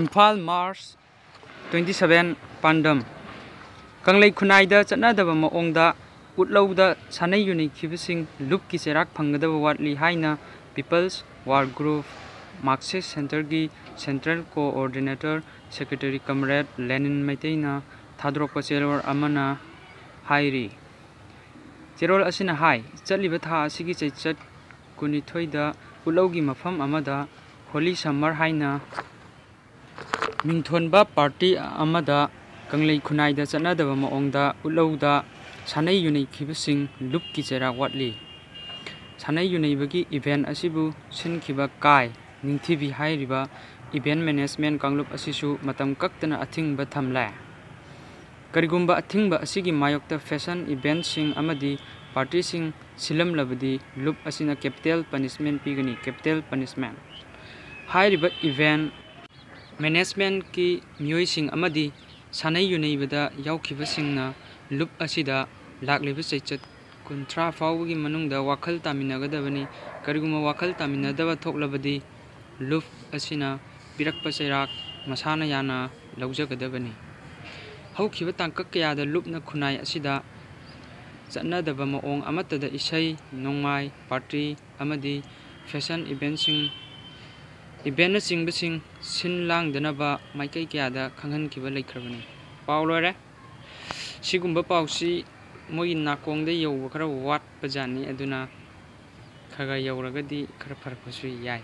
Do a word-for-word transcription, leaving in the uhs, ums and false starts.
Imphal, March twenty seven, ꯄꯥꯟꯗꯝ: ꯀꯪꯂꯩ ꯈꯨꯟꯅꯥꯏꯗ ꯆꯠꯅꯗꯕ ꯃꯑꯣꯡꯗ ꯎꯠꯂꯧꯗ ꯁꯥꯟꯅꯩ ꯌꯨꯅꯩꯈꯤꯕꯁꯤꯡ ꯂꯨꯞꯀꯤ ꯆꯩꯔꯥꯛ ꯐꯪꯒꯗꯕ ꯋꯥꯠꯂꯤ ꯍꯥꯏꯅ People's War Group Marxist Centreꯒꯤ Central Coordinator Secretary Comrade ꯂꯦꯅꯤꯟ ꯃꯩꯇꯩꯅ ꯊꯥꯗꯣꯔꯛꯄ ꯆꯦꯔꯣꯜ ꯑꯃꯅ ꯍꯥꯏꯔꯤ꯫ ꯆꯦꯔꯣꯜ ꯑꯁꯤꯅ ꯍꯥꯏ, ꯆꯠꯂꯤꯕ ꯊꯥ ꯑꯁꯤꯒꯤ ꯆꯩꯆꯠ ꯀꯨꯟꯅꯤꯊꯣꯏꯗ ꯎꯠꯂꯧꯒꯤ ꯃꯐꯝ ꯑꯃꯗ Holy Summer ꯍꯥꯏꯅ ꯃꯤꯡꯊꯣꯟꯕ party ꯑꯃꯗ ꯀꯪꯂꯩ ꯈꯨꯟꯅꯥꯏꯗ ꯆꯠꯅꯗꯕ ꯃꯑꯣꯡꯗ ꯎꯠꯂꯧꯗ ꯁꯥꯟꯅꯩ ꯌꯨꯅꯩꯈꯤꯕꯁꯤꯡ ꯂꯨꯞꯀꯤ ꯆꯩꯔꯥꯛ ꯋꯥꯠꯂꯤ꯫ ꯁꯥꯟꯅꯩ ꯌꯨꯅꯩꯕꯒꯤ event ꯑꯁꯤꯕꯨ ꯁꯤꯟꯈꯤꯕ ꯀꯥꯏ ꯅꯤꯡꯊꯤꯕꯤ ꯍꯥꯏꯔꯤꯕ event management ꯀꯥꯡꯂꯨꯞ ꯑꯁꯤꯁꯨ ꯃꯇꯝ ꯀꯛꯇꯅ ꯑꯊꯤꯡꯕ ꯊꯝꯂꯦ꯫ ꯀꯔꯤꯒꯨꯝꯕ ꯑꯊꯤꯡꯕ ꯑꯁꯤꯒꯤ ꯃꯥꯌꯣꯛꯇ fashion eventꯁꯤꯡ ꯑꯃꯗꯤ partyꯁꯤꯡ ꯁꯤꯜꯂꯝꯂꯕꯗꯤ ꯂꯨꯞ ꯑꯁꯤꯅ capital punishment ꯄꯤꯒꯅꯤ, capital punishment꯫ ꯍꯥꯏꯔꯤꯕ event managementꯀꯤ ꯃꯤꯑꯣꯏꯁꯤꯡ ꯑꯃꯗꯤ ꯁꯥꯟꯅꯩ ꯌꯨꯅꯩꯕꯗ ꯌꯥꯎꯈꯤꯕꯁꯤꯡꯅ ꯂꯨꯞ ꯑꯁꯤꯗ ꯂꯥꯛꯂꯤꯕ ꯆꯩꯆꯠ ꯀꯨꯟꯊ꯭ꯔꯥ ꯐꯥꯎꯕꯒꯤ ꯃꯅꯨꯡꯗ ꯋꯥꯈꯜ ꯇꯥꯃꯤꯟꯅꯒꯗꯕꯅꯤ꯫ ꯀꯔꯤꯒꯨꯝꯕ ꯋꯥꯈꯜ ꯇꯥꯃꯤꯟꯅꯗꯕ ꯊꯣꯛꯂꯕꯗꯤ ꯂꯨꯞ ꯑꯁꯤꯅ ꯄꯤꯔꯛꯄ ꯆꯩꯔꯥꯛ ꯃꯁꯥꯅ ꯌꯥꯅ ꯂꯧꯖꯒꯗꯕꯅꯤ꯫ ꯍꯧꯈꯤꯕ ꯇꯥꯡꯀꯛ ꯀꯌꯥꯗ ꯂꯨꯞꯅ ꯈꯨꯟꯅꯥꯏ ꯑꯁꯤꯗ ꯆꯠꯅꯗꯕ ꯃꯑꯣꯡ ꯑꯃꯠꯇꯗ ꯏꯁꯩ ꯅꯣꯡꯃꯥꯏ, party ꯑꯃꯗꯤ fashion eventꯁꯤꯡ, eventꯅꯆꯤꯡꯕꯁꯤꯡ ꯁꯤꯟ ꯂꯥꯡꯗꯅꯕ ꯃꯥꯏꯀꯩ ꯀꯌꯥꯗ ꯈꯪꯍꯟꯈꯤꯕ ꯂꯩꯈ꯭ꯔꯕꯅꯤ꯫ ꯄꯥꯎ ꯂꯣꯏꯔꯦ꯫ ꯁꯤꯒꯨꯝꯕ ꯄꯥꯎꯁꯤ ꯃꯣꯏꯒꯤ ꯅꯥꯀꯣꯡꯗ ꯌꯧꯕ ꯈꯔ ꯋꯥꯠꯄ ꯖꯥꯠꯅꯤ, ꯑꯗꯨꯅ ꯈꯔ ꯈꯔ ꯌꯧꯔꯒꯗꯤ ꯈꯔ ꯐꯔꯛꯄꯁꯨ ꯌꯥꯏ꯫